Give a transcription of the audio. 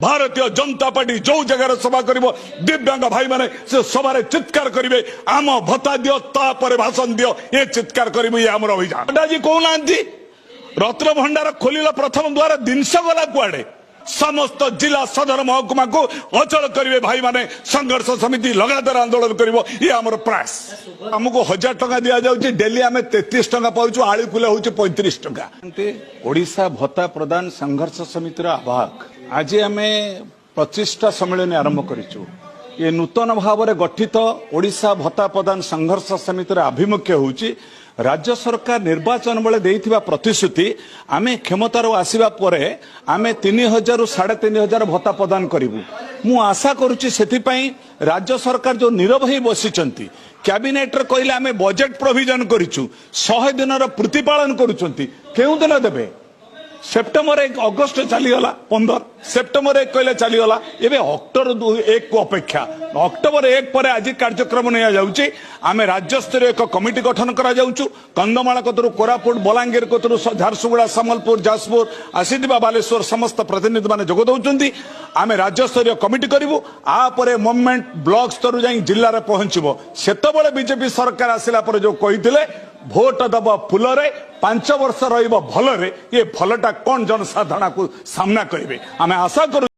ଭାରତୀୟ ଜନତା ପାର୍ଟି ଯୋଉ ଜାଗାରେ ସଭା କରିବ, ଦିବ୍ୟାଙ୍ଗ ଭାଇମାନେ ସେ ସଭାରେ ଚିତ୍କାର କରିବେ, "ଆମ ଭତ୍ତା ଦିଅ, ତାପରେ ଭାଷଣ ଦିଅ।" ଏ ଚିତ୍କାର କରିବୁ। ଇଏ ଆମର ଅଭିଯାନ। ଆଜି କହୁନାହାନ୍ତି, ରତ୍ନ ଭଣ୍ଡାର ଖୋଲିଲା ପ୍ରଥମ ଦ୍ୱାର, ଜିନିଷ ଗଲା କୁଆଡେ? ସମସ୍ତ ଜିଲ୍ଲା ସଦର ମହକୁମାକୁ ଅଚଳ କରିବେ ଭାଇମାନେ। ସଂଘର୍ଷ ସମିତି ଲଗାତାର ଆନ୍ଦୋଳନ କରିବ। ଇଏ ଆମର ପ୍ରୟାସ। ଆମକୁ 1000 ଟଙ୍କା ଦିଆଯାଉଛି, ଡେଲି ଆମେ 33 ଟଙ୍କା ପାଉଛୁ। ଆଳୁ କିଲୋ ହଉଛି 35 ଟଙ୍କା। ଓଡ଼ିଶା ଭତ୍ତା ପ୍ରଦାନ ସଂଘର୍ଷ ସମିତିର ଆବାହକ। ଆଜି ଆମେ ପ୍ରତିଷ୍ଠା ସମ୍ମିଳନୀ ଆରମ୍ଭ କରିଛୁ। ଏ ନୂତନ ଭାବରେ ଗଠିତ ଓଡ଼ିଶା ଭତ୍ତା ପ୍ରଦାନ ସଂଘର୍ଷ ସମିତିର ଆଭିମୁଖ୍ୟ ହେଉଛି, ରାଜ୍ୟ ସରକାର ନିର୍ବାଚନ ବେଳେ ଦେଇଥିବା ପ୍ରତିଶ୍ରୁତି, ଆମେ କ୍ଷମତାରୁ ଆସିବା ପରେ ଆମେ 3000ରୁ 3500 ଭତ୍ତା ପ୍ରଦାନ କରିବୁ। ମୁଁ ଆଶା କରୁଛି, ସେଥିପାଇଁ ରାଜ୍ୟ ସରକାର ଯୋଉ ନିରବ ହେଇ ବସିଛନ୍ତି, କ୍ୟାବିନେଟରେ କହିଲେ ଆମେ ବଜେଟ ପ୍ରୋଭିଜନ କରିଛୁ, 100 ଦିନର ପ୍ରତିପାଳନ କରୁଛନ୍ତି, କେଉଁ ଦିନ ଦେବେ? ସେପ୍ଟେମ୍ବର 1, ଅଗଷ୍ଟ ଚାଲିଗଲା 15, ସେପ୍ଟେମ୍ବର 1 କହିଲେ ଚାଲିଗଲା। ଏବେ ଅକ୍ଟୋବର 1କୁ ଅପେକ୍ଷା। ଅକ୍ଟୋବର 1 ପରେ ଆଜି କାର୍ଯ୍ୟକ୍ରମ ନିଆଯାଉଛି। ଆମେ ରାଜ୍ୟସ୍ତରୀୟ ଏକ କମିଟି ଗଠନ କରାଯାଉଛୁ। କନ୍ଧମାଳ କତରୁ କୋରାପୁଟ, ବଲାଙ୍ଗୀର କତରୁ ଝାରସୁଗୁଡ଼ା, ସମ୍ବଲପୁର, ଯାଜପୁର ଆସିଥିବା ବାଲେଶ୍ୱର ସମସ୍ତ ପ୍ରତିନିଧିମାନେ ଯୋଗ ଦେଉଛନ୍ତି। ଆମେ ରାଜ୍ୟସ୍ତରୀୟ କମିଟି କରିବୁ। ଆ ପରେ ମୁଭମେଣ୍ଟ ବ୍ଲକ ସ୍ତରରୁ ଯାଇ ଜିଲ୍ଲାରେ ପହଞ୍ଚିବ। ସେତେବେଳେ ବିଜେପି ସରକାର ଆସିଲା ପରେ ଯୋଉ କହିଥିଲେ, ଭୋଟ ଦବ ଫୁଲରେ, 5 ବର୍ଷ ରହିବ ଭଲରେ, ଏ ଭଲଟା କଣ ଜନସାଧାରଣକୁ ସାମ୍ନା କରିବେ। ଆମେ ଆଶା କରୁ।